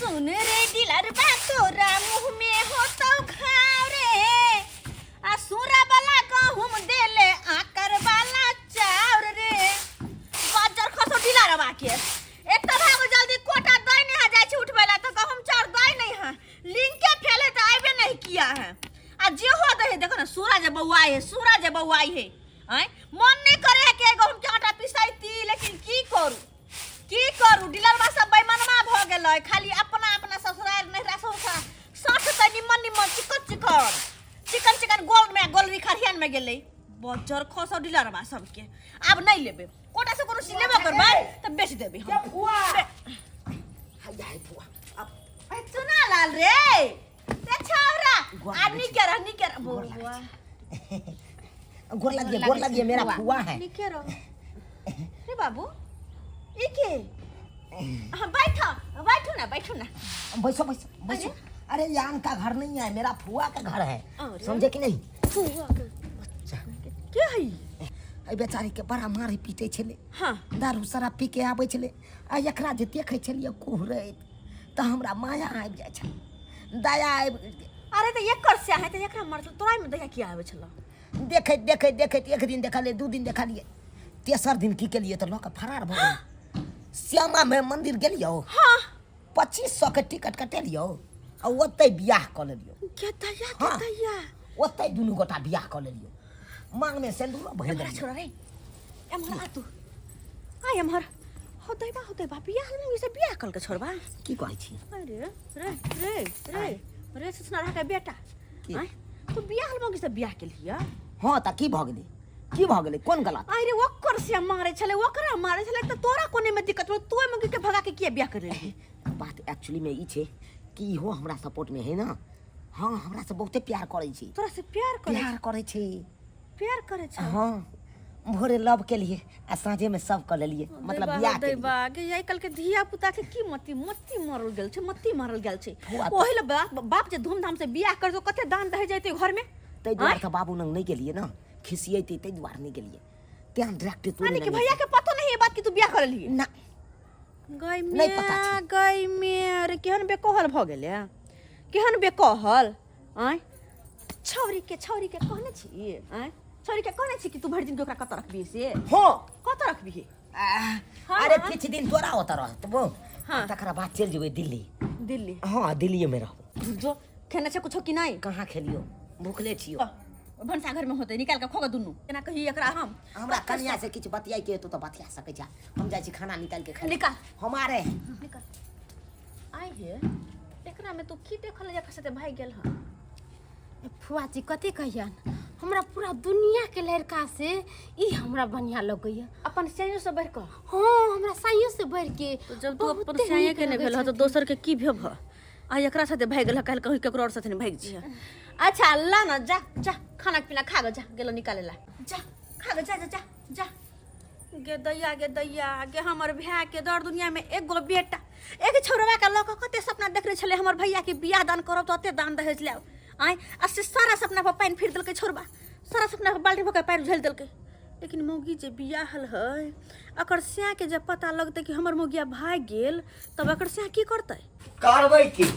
सुन रे डिलरबा तोरा मुँह में होतौ घाव रे आ सूरा वाला गहूम देले आकर वाला चाउर रे। बजर खसो डिलरबा के एक तऽ भागो जल्दी कोटा दै नहीं है जाइ छी उठबै ला तऽ गहूम चाउर दै नहीं है लिंके फेले तऽ आबे नहीं किया है आ जे हो दे है देखो ना सूरज बौआई है सूरज बौआई है आँय मन नहीं करे है कि गहूम के आटा पिसैती लेकिन की करू की करू डीलरवा सब बेईमानवा भ गेलै खाली अपना अपना ससुराल नहिरा सब सठ त निमन निमन चिकन चिकन चिकन चिकन गोल में गोलरी खरियान में गेलै बजर खसो डीलरवा सबके आब नहीं लेबे कोटा से कोनो चीज लेबो करबै त बेच देबै हम। फुआ हाय हाय फुआ अब ए, चुना लाल रे ते छौरा गोर आ लागै निके रह निके रह गोर बौआ गोर लगिए गोर लगिए मेरा फुआ है निके रह रे बाबू ई के हाँ बैठो बैठो ना बैठो ना। बैठो बैठो बैठो। अरे यान का घर नहीं है मेरा फुआ का घर है अरे। समझे कि नहीं? फुआ के के है? एहि बेचारी के बड़ा मारे पीटे छलै। हाँ। दारू शराब पी के आबै छलै आ एकरा जे देखै छलियै कुहरैत तऽ हमरा माया आबि जाइ छलै दया आबि। अरे तऽ एकर से है तऽ एकरा मरल तोरा में दया किया आबै छलो? देखैत देखैत देखैत एक दिन देखलियै दू दिन देखलियै तेसर दिन की केलियै तऽ लऽ कऽ फरार भऽ गेलियै। श्यामा माइ मन्दिर गेलियौ। हाँ। 2500 के टिकट कटेलियौ आ ओतहि बियाह कऽ लेलियौ। के दया के हाँ। दया ओतहि दुनू गोटा बियाह कऽ लेलियौ मांगमे सिन्दूरो भरि एम्हर देलियौ। छोड़ा रे एम्हर आ तू आ एम्हर हो दैबा हो दैबा बियाह में से बियाह कल के छोड़बा। की कहै छी? अरे रे रे रे रे सुना रहा के बेटा की? आँय, तू बियाह में से बियाह के लिया? हाँ तऽ की भऽ गेलै की भऽ गेलै कोन गलत? अरे ओकर से मारे छलै ओकरा मारे छलै तऽ तोरा कोने में दिक्कत भेल तू ओहिमे के भगा के किया बियाह कर लेलही? बात एक्चुअली में ई छै कि इहो हमरा सपोर्ट में है ना। हाँ हमरा से बहुते प्यार करै छै। तोरा से प्यार करै प्यार करै छै। प्यार करै छै? हाँ भोरे लव के लिए आ साँझे में सब कऽ लेलिए मतलब बियाह के लिए। दैबा के आइ काल्हि के धिया पुता के की मति मति मरल गेल छै मति मरल गेल छै। फुआ तऽ- ओहि ले बाप बाप जे धूमधाम से बियाह करतो कते दान दहेज जैते घर में। ताहि दुआरे तऽ बाबू लग नहि गेलियै ने खिसियेतै ताहि दुआरे नहि गेलियै तें डायरेक्ट तोरे यानी कि लग भैया के पतो नहीं है बात कि तू बियाह कर लेलही? ना गई नहीं पता छै। गई में अरे केहन बेकहल भऽ गेलै केहन बेकहल आँय छौरी के कहने छी आँय छौरी के कहने छी कि तू भरि दिन के ओकरा कतऽ रखबिही से? हाँ। कतऽ रखबिही? हाँ, अरे हाँ। किछु दिन तोरा ओतऽ रहतबो हाँ। तकरा बाद चलि जेबै दिल्ली। दिल्ली? हाँ दिल्लीए में रहबै। जो खेने छै कुछो कि नहीं? कहाँ खेलियो भूखले छियो। भनसाघर में होते निकाल के खोगे दुनू केना कही एकरा हम। हमरा कनिया से किछु बतियाइ के हेतौ तऽ बतिया सकै छै हम जाइ छी खाना निकाल के खाइ। निकाल। हमारे हैं। निकाल। आइ हे एकरा में तू की देखल जे साथे भागि गेल हन? फुआ जी कथी कहियन हमरा पूरा दुनिया के लड़का से ई हमरा बढ़िया लगैया। अपन साइयो से बढ़ कऽ? हाँ हमरा साइयो से बढ़ के। तो जब तू अपन बहुते साइये नीक के नहीं लगै भेल ह तऽ छथिन। दोसर के की भेब आ एकरा साथे भागि गेल ह काल्हि कहीं केकरो और साथे नहीं भागि जिह। अच्छा ला ना जा जा खाना पीना खा ग जा गेलो निकाले ला जा खा ग जा जा जा जा। गे दैया गे दैया गे हमर भाय के दर दुनिया में एगो बेटा एक छोरवा के लऽ कऽ कते सपना देखने छलै हमर भैया के बियाह दान करब तऽ ओते दान दहेज लायब आँय आ से सारा सपना पर पानि फिर देलकै छोरबा सारा सपना पर बाल्टी भऽ के पानि झेल देलकै। लेकिन मौगी जे बियाहल है अकर स्या के जब पता लगतै कि हमर मौगिया भागि गेल तब अकर स्या की करतै? करबै की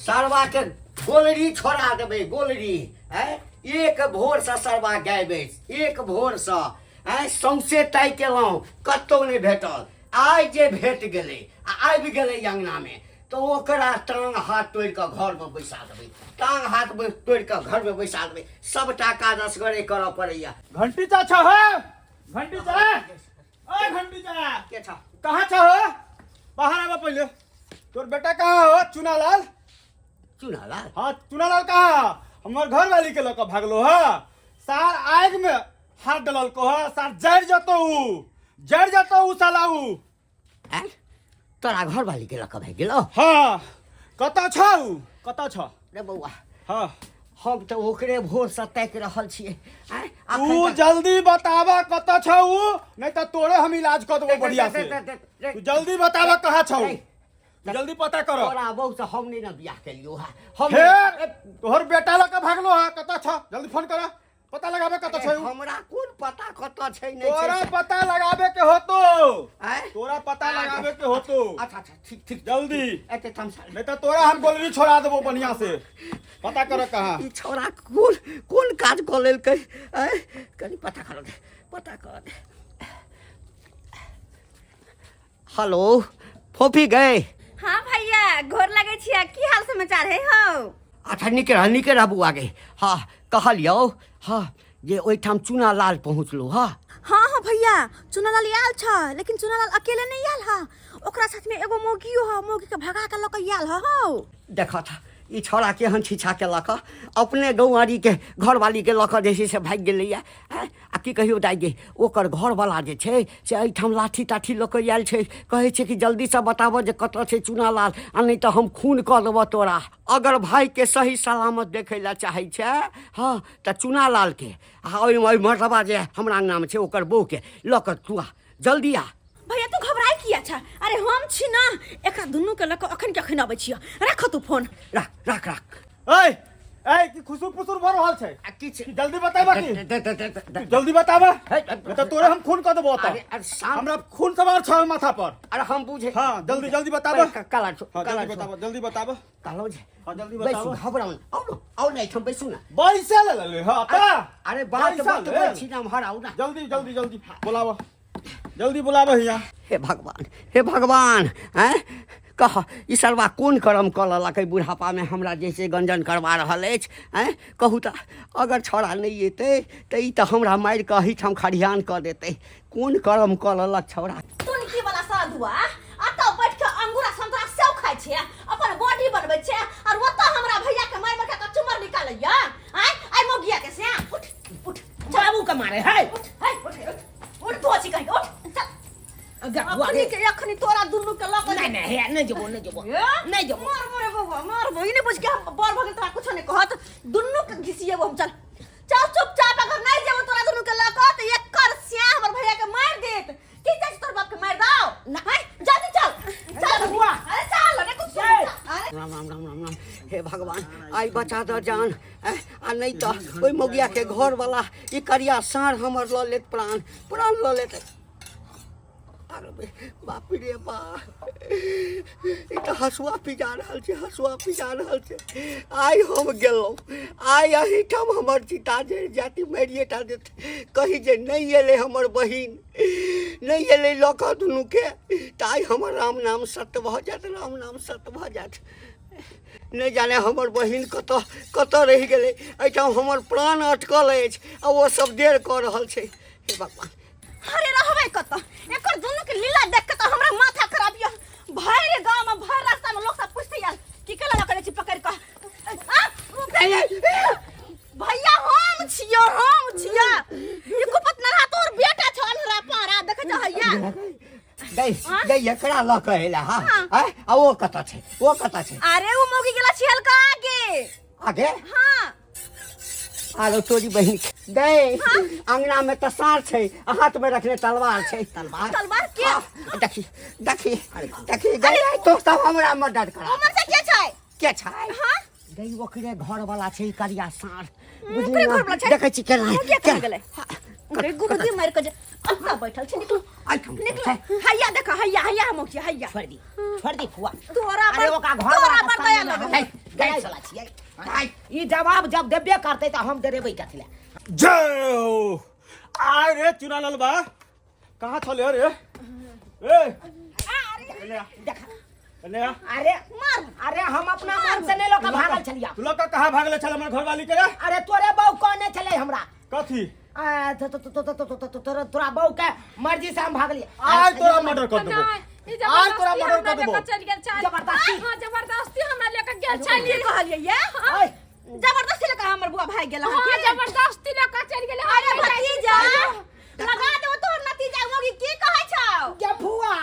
सरवा के गोलरी छोड़ा देबै गोलरी हैं एक भोर से सरवा गायब अछि एक भोर से हैं सौंसे ताकि केलहुँ कतौ नहि भेटल आइ जे भेट गेलै आ आबि गेलै अंगना में तऽ ओकरा टांग हाथ तोड़ि कऽ घरमे बैसा देबै टांग हाथ तोड़ि कऽ घरमे बैसा देबै सबटा काज असगरे करऽ पड़ैया। घंटी चाचा है घंटी चाचा ओए घंटी चाचा के छा? कहाँ छा हो? बाहर आवा पहले। तोर बेटा कहाँ हो? चुनालाल? चुनालाल? हाँ चुनालाल कहाँ? हमर घर वाली के लऽ कऽ भागलो है सार आग में हाथ डलल को है सार जर जतो ऊ जर जतो ऊ साला ऊ। आँय? तोरा घर वाली के लऽ कऽ भागि गेलो? हाँ कतऽ छौ ऊ? कतऽ छौ? रे बौआ। हाँ। हम तऽ ओकरे भोर से ताकि रहल छियै। आँय? तू अखन तक- जल्दी बतावा कतऽ छौ ऊ नहीं तऽ तोरे हम इलाज कऽ देबो बढ़िया से। दे, दे, दे, तू जल्दी बतावा कहाँ छौ नहीं। तू जल्दी पता करो। तोरा बहू से हम नहीं ना बियाह केलियो हा। हम फेर तोहर बेटा लऽ कऽ भागलो हा कतऽ छौ? जल्दी फोन कर। पता लगाबे कतऽ छै उ? हमरा कोन पता कतऽ छै नहि तोरा छै पता लगाबे के होतो। आँय? तोरा पता लगाबे के होतो। अच्छा अच्छा, ठीक ठीक। जल्दी। एते तमसा नहीं तो तोरा हम गोलरी छोड़ा देबो। बढ़िया से पता कर कहाँ। ई छौड़ा कोन कोन काज कऽ लेलकै? आँय? कनि पता कर दे, पता कर दे। हेलो फोफी गए? हाँ भैया, गोर लगे छियै। की हाल समाचार है हौ? अच्छा, नीके रह, नीके रह बौआ गे। हाँ, कहलियौ हाँ जे ओहिठाम चूना लाल पहुँचलहुँ। हाँ हाँ हाँ भैया, चुनालाल आयल छ, लेकिन चुनालाल अकेले नहीं आयल हा, ओकरा साथ में एगो मौगियो हा, मौगी के भगा के लऽ के आयल हा हौ। देखऽ तऽ ई छौड़ा केहन छिछा केलक हँ, अपने गौआरीके घरवालीके लऽ कऽ जे छै से भागि गेलैए। आँय, आ की कहियौ दाइ गे, ओकर घरवला जे छै से एहिठाम लाठी ताठी लऽ कऽ आयल छै। कहै छै कि जल्दीसँ बताबऽ जे कतऽ छै चूनालाल, आ नहि तऽ हम खून कऽ देबऽ तोरा। अगर भाइके सही सलामत देखै लए चाहै छै हँ तऽ चूनालालके आ ओहि ओहि मर्दबा जे हमरा अङ्गनामे छै ओकर बहूके लऽ कऽ तू आ, जल्दी आ। भैया, तू घबराई किया छ? अरे हम छी ना, एकरा दुनू के लऽ कऽ अखन के अखन अबै छियै। राख तू फोन। राख राख राख। ए ए, की खुसुर पुसुर भऽ रहल छै? आ किछु जल्दी बताबा की दे, दे, दे, दे, दे। जल्दी बताबा, हे, हे, नहीं तो तोरे हम खून कऽ देबो ओतऽ। अरे अरे, शांत। हमरा खून सवार छ माथा पर। अरे हम बुझे। हाँ, जल्दी जल्दी बताबा। काला छो। हाँ, काला जल्दी छो। बताबा, जल्दी बताबा। कहलहुँ जे हाँ, जल्दी बैसू। बताबा। घबराउ नहि, आउ ने, आउ ने, एहिठाम बैसू ने। बैसे ले ले हाँ ता। अरे बात बैसा बतबै ले। छी ने, एम्हर आउ ने। जल्दी जल्दी जल्दी बुलावा, जल्दी बुलावा हिया। हे भगवान, हे भगवान, आँय कह, ई सरवा कोन करम कऽ लेलक? एहि बुढ़ापामे हमरा जे छै गंजन करबा रहल अछि। आँय कहू तऽ, अगर छौड़ा नहि एतै तऽ ई तऽ हमरा मारि कऽ एहिठाम खरिहान कऽ देतै। कोन करम कऽ लेलक छौड़ा? तुनकी वाला साधुआ अतऽ बैठ के अंगूर आ संतरा सेव खाइ छै, अपन बॉडी बनबै छै, और ओतऽ हमरा भैया के मारि मारि के कचुमर निकालैया। आय आय मोगिया के से उठ उठ। बाबू के मारे है। उठ है, उठ उठ उठ, तू अछि कहीं, उठ चल। अखनी के अखनी तोरा दुनू के लऽ के नहीं नहीं, हे नहीं जेबो, नहीं जेबो। ए? नहीं जेबो। मार मार बौआ, मार बौआ। ई नहीं बुझ के हम बड़ भऽ गेल तोरा कुछो नहीं कहत। दुनू के घिसिएबो हम। चल चल चुपचाप, अगर नहीं जेबो तोरा दुनू के लऽ कऽ तऽ एकर स्याह हमर भैया के मारि देत। की चाची, तोर बाप के मारि दाओ ना? हाय, जल्दी चल चल बुआ। अरे चल रे, कुछ अरे राम राम राम राम राम, हे भगवान, आइ बचा दऽ जान। आँय, आ नहि तऽ ओहि मौगियाके घरवला ई करिया साँढ़ हमर लऽ लेत प्राण, प्राण लऽ लेत। अरे बाप रे बा, ई तऽ हँसुआ पिजा रहल छै, हँसुआ पिजा रहल छै। आइ हम गेलहुँ, आइ एहिठाम हमर चिता जरि जायत, ई मारिए टा देत। कही जे नहि एलै हमर बहिन, नहि एलै लऽ कऽ दुनूके, तऽ आइ हमर राम नाम सत्य भऽ जायत, राम नाम सत्य भऽ जायत। नहि जाने हमर बहिन कतऽ कतऽ रहि गेलै। एहिठाम हमर प्राण अटकल अछि आ ओ सब देर कऽ रहल छै। हे भगवान। अरे रहबै कतऽ? एकर दुनू के लीला देख के तऽ हमरा माथा खराब यऽ। भरि गाँव में, भरि रास्ता में लोग सब पूछते यार, की केला लऽ के छी पकड़ कऽ? आ? भैया, हम छियो, हम छियो। ई कुपत नरहा तोर बेटा छ, अनहरा पारा देखे छ हैया। गई गई, एकरा लऽ कऽ एला? हाँ। आँय, आ ओ कतऽ छै, ओ कतऽ छै? अरे उ मौगी गेला छिहलका आगे। आगे? हाँ। आरो तोरी बहिन गए, अंगना में तऽ साँढ़ छै आ हाथ में रखने तलवार छै, तलवार। तलवार के? आ, देखी देखी देखी गई, तो सब हमरा मदद करा। उमर से के छै? के छै? हाँ। गई, ओकरे घर वाला छै ई करिया साँढ़। ओकरे घरवाला छै? देखै छी केना। ओ किया कहि गेलै? अरे गुरुजी मारि के जे अत्ता बैठल छै। निकलू। आइ निकलू। हैया देख, हैया हैया, हम छियै हैया। छोड़ दी, छोड़ दी फुआ। तोरा अरे पर ओकरा घर तोरा वाला पर दया लगल। है, गई साला छियै। ई जवाब जब देबे करतै तऽ हम देबै कथी लए? जय हो। आय रे चुना ललबा, कहाँ छले रे? ए, देख। एने आ। अरे मार। अरे हम अपना मन से नहीं लऽ कऽ भागल छलियै। तू लऽ कऽ कहाँ भागले छल हमर घरवाली के रे? अरे तोरे बहू कहने छलै हमरा। कथी? आ, तो- तो- तो- तो- तो- तो- तो- तोरा तोरा बहू के मर्जी से हम भागलियै। आय तोरा मर्डर कर देबो। नहीं, ई आइ तोरा जबरदस्ती मर्डर हमरा कर देबो। लेके चलि गेल छल। जबरदस्ती? हाँ, जबरदस्ती हमरा लेके गेल छल। की कहलियै ये? ओए, जबरदस्ती लऽ कऽ हमर बुआ भागि गेल हाँ, अहाँके? जबरदस्ती लेके चलि गेल। अरे भतीजा, लगा देबो तोहर नतीजा। मौगी की कहै छौ? गे फुआ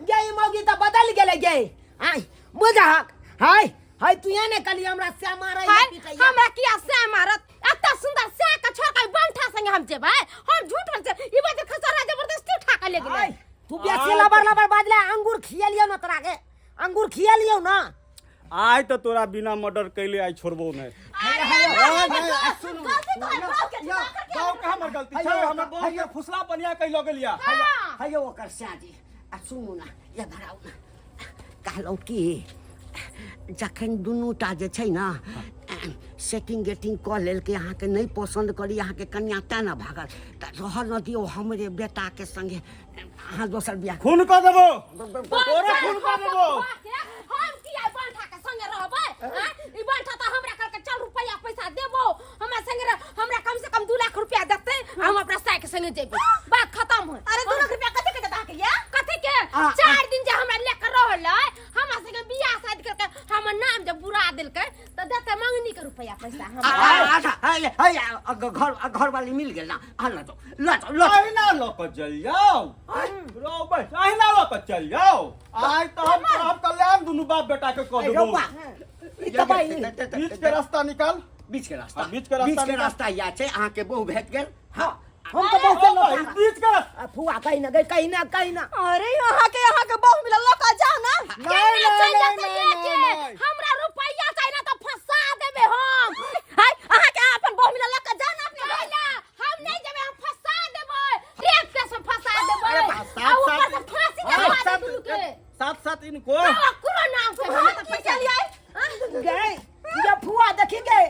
गे, ई मौगी तऽ बदलि गेलै गे। आय बुझहक, हाय हाय, तू ने कहली हमरा से मारै हाय, पीटैया। हमरा किया से मारत? एते सुंदर से के छोड़ के बंठा संगे हम जेबै? हम झूठ बोल छै? ई बात खसरा जबरदस्ती उठा के ले गेलै। हाय, तू बेसी लबर लबर बाजले, अंगूर खियलियौ ना तोरा के, अंगूर खियलियौ ना। आइ तऽ तोरा बिना मर्डर कैले आइ छोड़बो नहि। सुनू। गलती तो है बाप के, यौ, गाँव के हमर गलती छै, हमर बहू के फुसला बनिया कहि लऽ गेलिया। हयौ ओकर स्याजी, आ सुनू ने, ये धराउ ने। कहलहुँ कि जखन दुनूटा जे छै ने सेटिंग गेटिंग कऽ लेलकै, अहाँके नहि पसन्द करी अहाँके कन्या तेँ ने भागल, तऽ रहऽ न दियौ हमरे बेटाके संगे, अहाँ दोसर बियाह। खून कऽ देबो तोरे, खून कऽ देबो। हम किया बंठा के संगे रहबै? आँय? ई बंठा तऽ हमरा कहलकै चल रुपैआ पैसा देबो, हमरा संगे रह, हमरा कम से कम 2 लाख रुपया देतै, हम अपना साय के संगे जेबै, बात खत्म है। अरे, 2 लाख रुपया कथी के देता के या? कथी के? 4 दिन जे हमरा लेकर रहलै, हमरा संगे बियाह शादी करके हमर नाम जे बुरा देलकै, तऽ देतै मंगनी के रुपैआ पैसा हमरा। अच्छा, है है घर घरवाली मिल गेल ना, अहाँ लऽ जाउ, लऽ जाउ, लऽ जाउ। अहिना लऽ कऽ चलि जाउ रौ बस, अहिना लऽ कऽ चलि जाउ। आइ तऽ हम तोरा कल्याण दुनू बाप बेटा के कऽ देबो। रौआ, ई तबाही। बीच के रास्ता निकाल। बीच के रास्ता। हाँ, बीच के रास्ता बीच के निकाल। रास्ता इएह छै, अहाँके बहु भेट गेल। हाँ, हम तऽ बहुत ओ भाई, बीच के रास्ता। आ फुआ, कहीं ना गई, कहीं ना, कहीं ना। अरे, यहाँ के बहु मिलल, लऽ जाओ ना। नहीं, केना नहीं, चलि नहीं, जेतै नहीं, लेके? नहीं, नहीं। हमरा रुपैआ चाही ना तऽ फंसा देबै हम। हाय, अहाँ के अपन बहु मिलल, लऽ जाओ ना अपने घर। कैला हम नहीं जेबै, हम फंसा देबै, रेप केस में फंसा देबै, सात आ ऊपर सात से फांसी दिलवा सात देबै दुनू के। साथ साथ इनको। हाँ, ककरो नाम से हाँ, हमरा की पैसा चलिए। गए ये फुआ, देखी गए।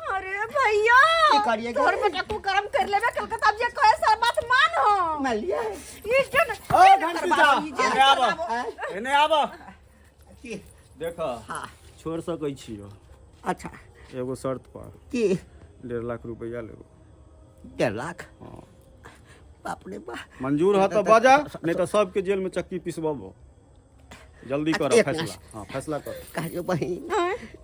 अरे भैया। की करिए? तोहर बेटा को करम कर लेबे कलकत्ता, जे कहे सर बात मान हो। मान लिअ। ई जन ओ घंटी जा, एने आब, एने आब। की? देख। हाँ। छोड़ सकै छियो। अच्छा। एगो शर्त पर। की? 1.5 लाख रुपया लेबो। 1.5 लाख? हाँ। बाप रे बाप। मंजूर है तो बजा, नहीं तो सबके जेल में चक्की पिसबो। जल्दी अच्छा, करो एक फैसला। मिनट। हाँ, फैसला करो। कहलियो बहिन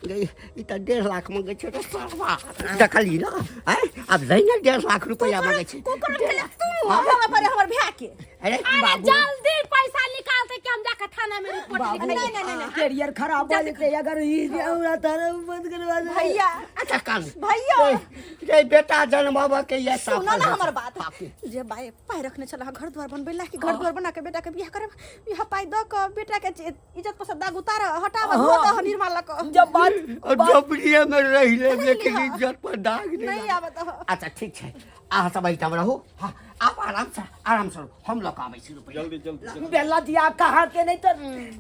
गई, ई तऽ 1.5 लाख मंगै छै तऽ सरवा देखली ना आँय, आब लै ने, 1.5 लाख रुपया मंगै छै। कुकरम के तू हमरा पर हमर भैया के। अरे अरे बाबू। जल्दी पैसा निकालते कि हम जाके थाना में रिपोर्ट बाबू। लिख नहीं, नहीं, नहीं, नहीं। कैरियर खराब हो जेतै अगर ई हमरा थाना में बंद करवा दे। भैया। अच्छा काम। भैया। रे बेटा जन्माबऽ के ये सुनो ना हमर बात। बाप। जे बाय पाइ रखने छल घर द्वार बनबै ला कि घर द्वार बना के बेटा के बियाह करब, इहा पाइ दऽ कऽ बेटा के इज्जत पर से दाग उतार हटाब, धो दह निर्माल कऽ। जब बात और झोपड़िए में रहि लेब, लेकिन इज्जत पर दाग नहीं नहीं लागत। आबत ह। अच्छा ठीक छै, अहाँ सब एहिठाम रहू। हाँ, आप आराम से, आराम से रहू, हम लऽ कऽ आबै छी रुपैआ। जल्दी, जल्दी, जल्दी। बेला दिया कहा के नहीं तो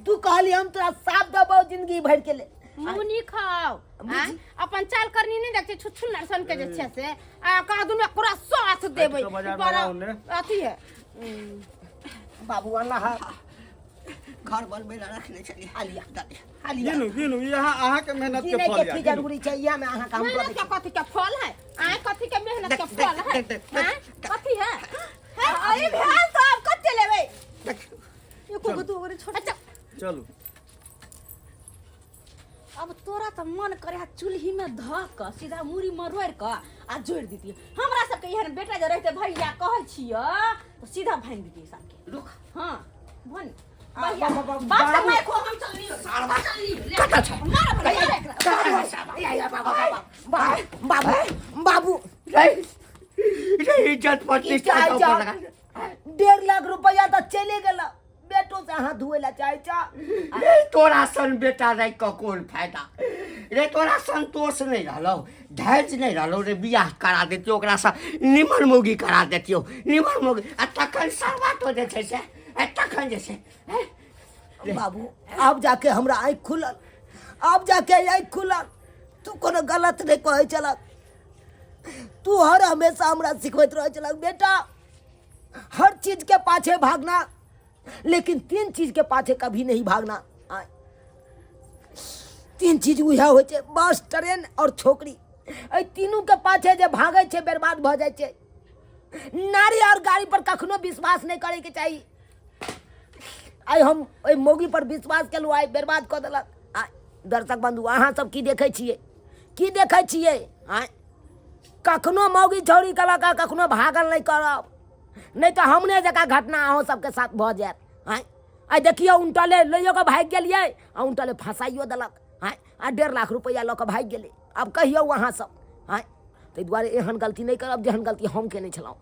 तू कहली हम तोरा साथ देबौ जिंदगी भर के ले। मुँह नहीं खाओ आँय? अपन चाल करनी नहीं देखते, छुच्छुन नरसन के जे छै से आ कहा दुनू पूरा साथ देबै। तो बाजार बड़ा बनाओ ने। अथी है। बाबू अल्लाह। घर बनबै लए रखने छलियै। आलिया। दऽ दे। आलिया। गिनू, गिनू, यहाँ अहाँके मेहनत के गिने फल के या की गिनू। जरूरी छै? इएह में अहाँ काम मेहनत करै के कथी के फल है? आय, कथी के मेहनत के देख, फल देख, है? देख, देख, देख। आँय? कथी है? अरे भेल तो आब कते लेबै? देख। एको गो दू गो छोड़। अच्छा। चलू। अब तोरा तऽ मन करे है चूल्ही में धऽ कऽ सीधा मूड़ी मरोड़ कऽ आ जोड़ि दितियै। हमरा सबके एहन बेटा जे रहिते भैया, कहै छियै तऽ सीधा भाङि दितियै सबके। रुक। हाँ, भन। आ, भैया, बाबा, बाबा, बाप से बाबू। मार खो, हम चललियो। सारवा। चललियो। कतऽ छै? मार भैया एकरा। कतऽ छै सारवा? या, या, बाबा, बाबा। बाबू, बाबू। रे रे, इज्जत की प्रतिष्ठा चाहै के छह? ऊपर लगा। 1.5 लाख रुपया तऽ चले गेल, बेटो से हाथ धोए ला चाहे छा? रे, तोरा सन बेटा रहि कऽ कोन फायदा रे? तोरा संतोष नहि रहलौ, धैर्य नहि रहलौ रे। बियाह करा देतियौ ओकरासँ, निमन मौगी करा देतियौ, निमन मौगी, आ तखन सरवा तो जे छै से, आ तखन जे छै हैं? बाबू, आब जाके हमरा आँखि खुलल, आब जाके आँखि खुलल। तू कोनो गलत नहि कहै छलक। तू हर हमेशा हमरा सिखबैत रहै छलक, बेटा, हर चीज के पाछे भागना, लेकिन तीन चीज के पाछे कभी नहीं भागना। आय। तीन चीज उएह होइ छै, बस, ट्रेन और छोकरी। एहि तीनू के पाछे जे भागै छै, बर्बाद भऽ जाइ छै। नारी और गाड़ी पर कखनो विश्वास नहि करैके चाही। आइ हम ओहि मौगी पर विश्वास केलहुँ, आइ बर्बाद कऽ देलक। आ दर्शक बन्धु, अहाँ सब की देखै छियै, की देखै छियै? आँय, कखनो मौगी छौरी के लऽ कऽ कखनो भागल नहि करब, नहि तऽ हमरे जकाँ घटना अहूँ सबके साथ भऽ जायत। आँय, आइ देखियौ, उनटले लैयो कऽ भागि गेलियै आ उनटले फँसाइयो देलक। आँय, आ 1.5 लाख रुपैआ लऽ कऽ भागि गेलै। आब कहियौ अहाँ सब। आँय, ताहि दुआरे एहन गलती नहि करब जेहन गलती हम केने छलहुँ।